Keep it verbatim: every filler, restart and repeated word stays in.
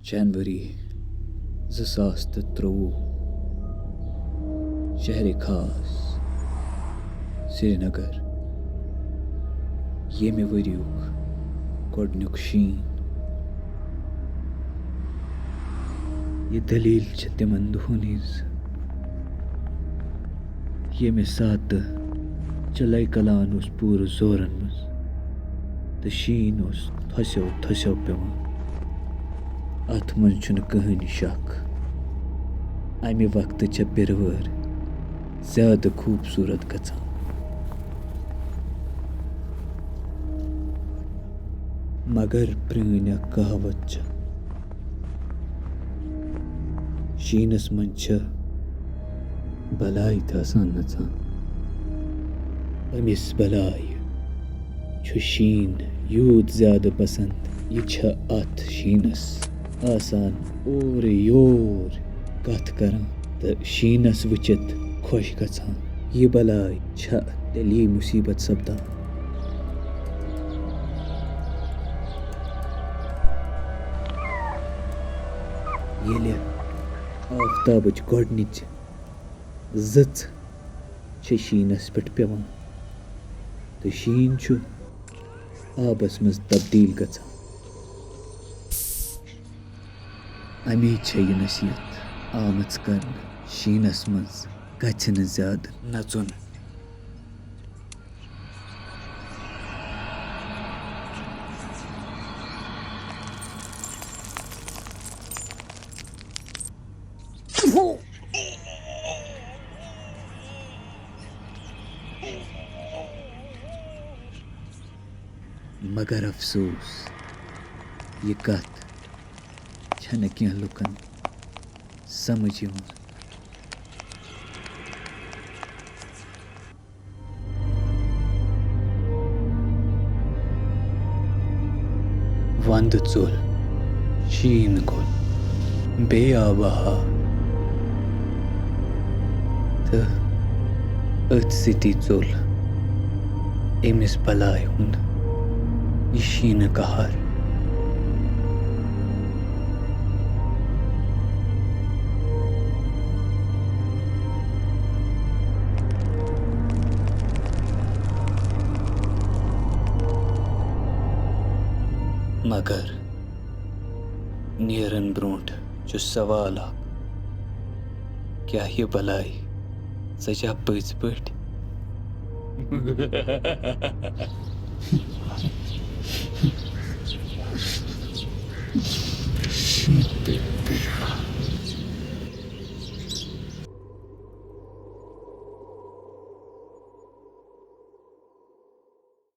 جنوری زٕ ساس تہٕ ترٛۆوُہ، شہر خاص، سرینگر، ییٚمہِ ؤریُک گۄڈٕنیُک شیٖن۔ یہِ دٔلیٖل چھِ تِمن دۄہن ہٕنٛز، ییٚمہِ ساتہٕ چِلَے کلان اوس پوٗرٕ زورن منٛز تہٕ شیٖن اوس تھۄسیو تھۄسیو پٮ۪وان۔ اتھ منٛز چھُنہٕ کٕہٕنۍ شک، امہِ وقتہٕ چھےٚ پِروٲر زیادٕ خوٗبصوٗرت گژھان۔ مگر پرٛٲنۍ اکھ کہاوت چھےٚ، شیٖنس منٛز چھِ بلاے تہِ آسان نژان۔ أمِس بلایہِ چھُ شیٖن یوٗت زیادٕ پسنٛد، یہِ چھےٚ اتھ شیٖنس آسان اورٕ یور کتھ کران تہٕ شیٖنس وٕچھِتھ خۄش گژھان۔ یہِ بلاے چھےٚ تیٚلی مُصیٖبت سپدان، ییٚلہِ آفتابٕچ گۄڈٕنِچ زٕژ چھِ شیٖنس پٮ۪ٹھ پٮ۪وان تہٕ شیٖن چھُ آبس منٛز تبدیٖل گژھان۔ اَمے چھےٚ یہِ نصیحت آمٕژ کرنہٕ، شیٖنس منٛز گژھِ نہٕ زیادٕ نژُن۔ مگر افسوس، یہِ کتھ چھنہٕ کینٛہہ لوٗکن سمجھ یِوان۔ وندٕ ژوٚل، شیٖن گوٚل، بیٚیہِ آو بہار۔ تہٕ أتھۍ سۭتی ژوٚل أمِس بلاے ہُنٛد یہِ شیٖنہٕ قہر۔ مگر نیرن برونٛٹھ چھُ سوال اکھ، کیٛاہ یہِ بلاے ژٔجا پٔزۍ پٲٹھۍ؟